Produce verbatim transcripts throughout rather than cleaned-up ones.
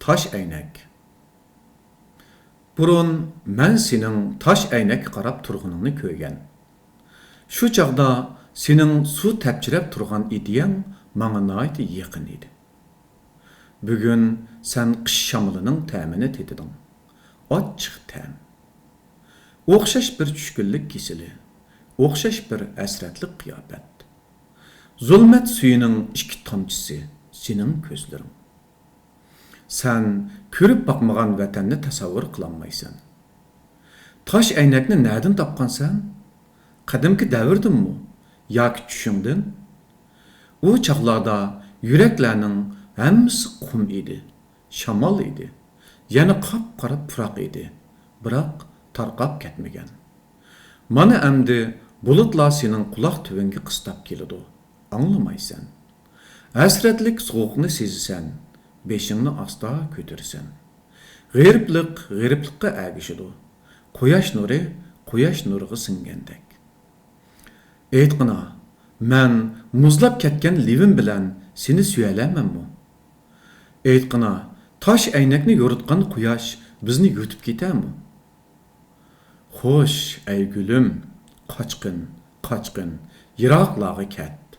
تاش ئەينەك. بۇرۇن مەن سېنىڭ تاش ئەينەككە قاراپ تۇرغىنىڭنى كۆرگەن. شۇ چاغدا سېنىڭ سۇ تەپچىرەپ تۇرغان ئىدىيەڭ ماڭا ناھايىتى يېقىن ئىدى. بۈگۈن سەن قىش شامىلىنىڭ تەمىنى تېتىدىڭ. ئاچچىق تەم. ئوخشاش بىر چۈشكۈنلۈك كېسىلى، ئوخشاش بىر ھەسرەتلىك قىياپەت. زۇلمەت سۈيىنىڭ ئىككى تامچىسى سېنىڭ كۆزلىرىڭ. سەن كۆرۈپ باقمىغان ۋەتەننى تەسەۋۋۇر قىلالمايسەن. تاش ئەينەكنى نەدىن تاپقانسەن؟ قەدىمكى دەۋردىنمۇ ياكى چۈشۈڭدىن؟ ئۇ چاغلاردا يۈرەكلەرنىڭ ھەممىسى قۇم ئىدى، شامال ئىدى، يەنە قاپقارا پۇراق ئىدى، بىراق تارقاپ كەتمىگەن. مانا ئەمدى بۇلۇتلار سېنىڭ قۇلاق تۈۋىڭگە قىستاپ كېلىدۇ، ئاڭلىمايسەن. ھەسرەتلىك سوغۇقنى سېزىسەن، بېشىڭنى ئاستا كۆتۈرىسەن. غېرىبلىق غېرىبلىققا ئەگىشىدۇ. قۇياش نۇرى قۇياش نۇرىغا سىڭگەندەك. ئېيتقىنا، مەن مۇزلاپ كەتكەن لېۋىم بىلەن سېنى سۆيەلەيمەنمۇ؟ ئېيتقىنا، تاش ئەينەكنى يورۇتقان قۇياش بىزنى يۇتۇپ كېتەرمۇ؟ خوش، ئەي گۈلۈم، قاچقىن، قاچقىن، يىراقلارغا كەت.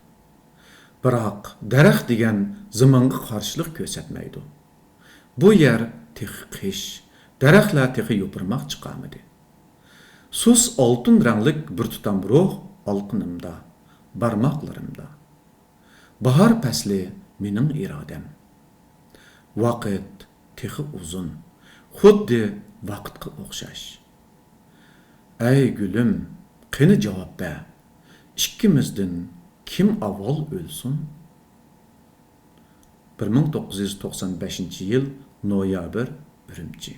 بىراق، دەرەخ دېگەن زېمىنغا قارشىلىق كۆرسەتمەيدۇ. بۇ يەر تېخى قىش، دەرەخلەر تېخى يوپۇرماق چىقارمىدى. سۇس ئالتۇن رەڭلىك بىر تۇتام روھ ئالىقىنىمدا، بارماقلىرىمدا. باھار پەسلى مېنىڭ ئىرادەم. ۋاقىت تېخى ئۇزۇن، خۇددى ۋاقىتقا ئوخشاش. ئەي گۈلۈم، قېنى جاۋاب بەر، ئىككىمىزدىن كىم ئاۋۋال ئۆلسۇن؟ بىر مىڭ توققۇز يۈز توقسان بەشىنچى يىل، نويابىر، ئۈرۈمچى.